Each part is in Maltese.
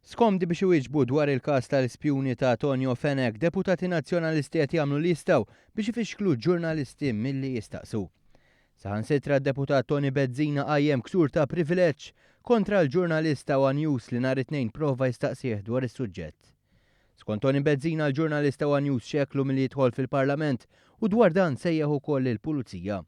Skomdi biex iwieġbu dwar il-każ tal-ispjuni ta' Tonio Fenech, deputati Nazzjonalisti qed jagħmlu li jistgħu biex ifixklu ġurnalisti milli jistaqsu. Saħansitra d-deputat Toni Bezzina qajjem ksur ta' privileġġ kontra l-ġurnalist ta' one News li nhar it-Tnejn prova jistaqsih dwar is-suġġett. Skont Toni Bezzina l-ġurnalist ta' one News xekklu milli jidħol fil-Parlament u dwar dan sejjaħ ukoll lill-Pulizija.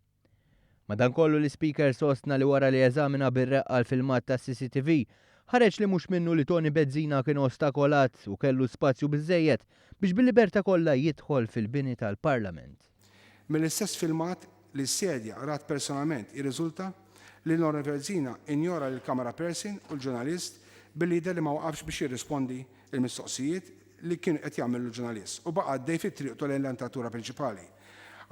Madankollu l-Ispeaker sostna li wara li eżamina bir-reqqa l-filmat tas-CCTV, ħareġ li mhux minnu li Toni Bezzina kien ostakolat u kellu spazju biżżejjed biex bil-libertà kollha jidħol fil-bini tal-Parlament. Mill-istess filmat li s-Sedja rat personalment jirriżulta li l-Onorevoli Bezzina injora lill-camera person u l-ġurnalist billi jidher li ma waqafx biex jirrispondi l-mistoqsijiet li kien qed jagħmillu l-ġurnalist u baqa' għaddej fi triqtu lejn l-entratura prinċipali.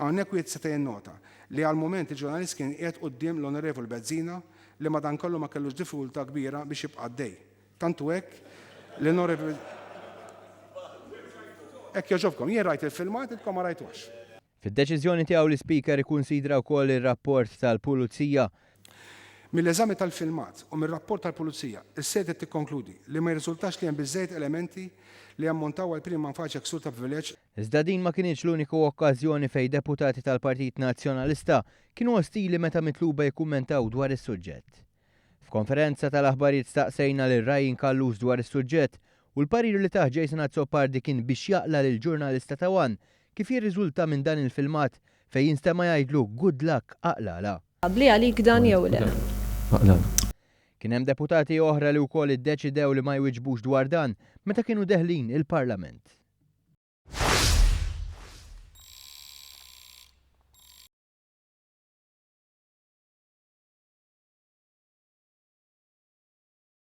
Hawnhekk wieħed seta' jinnota li għal mument il-ġurnalist kien qiegħed quddiem l-Onorevoli Bezzina li madankollu ma kellux diffikultà kbira biex jibqa' għaddej. Tant hu hekk li l-Onorevoli Hekk jogħġobkom, jien rajt il-filmat intkom ma rajtuhx. Fid-deċiżjoni tiegħu l-Ispeaker ikkunsidra wkoll ir-rapport tal-Pulizija. Mill-eżami tal-filmat u mir-rapport tal-Pulizija, is-sede tikkonkludi li ma jirriżultax li hemm biżżejjed elementi li jammontaw għal prima facie ksur ta' privileġġ. Iżda din ma kinitx l-uniku okkażjoni fejn deputati tal-Partit Nazzjonalista kienu ostili meta mitluba jikkummentaw dwar is-suġġett. F'konferenza tal-aħbarijiet staqsejna lil Ryan Callus dwar is-suġġett u l-parir li tah Jason Azzopardi kien biex jaqla' lill-ġurnalista ta' one kif jirriżulta minn dan il-filmat fejn jinstema' jgħidlu good luck aqlagħla. Abbli għalik dan jew le? Aqlagħla. Kien hemm deputati oħra li wkoll iddeċidew li ma jwiġbux dwar dan meta kienu deħlin il-Parlament.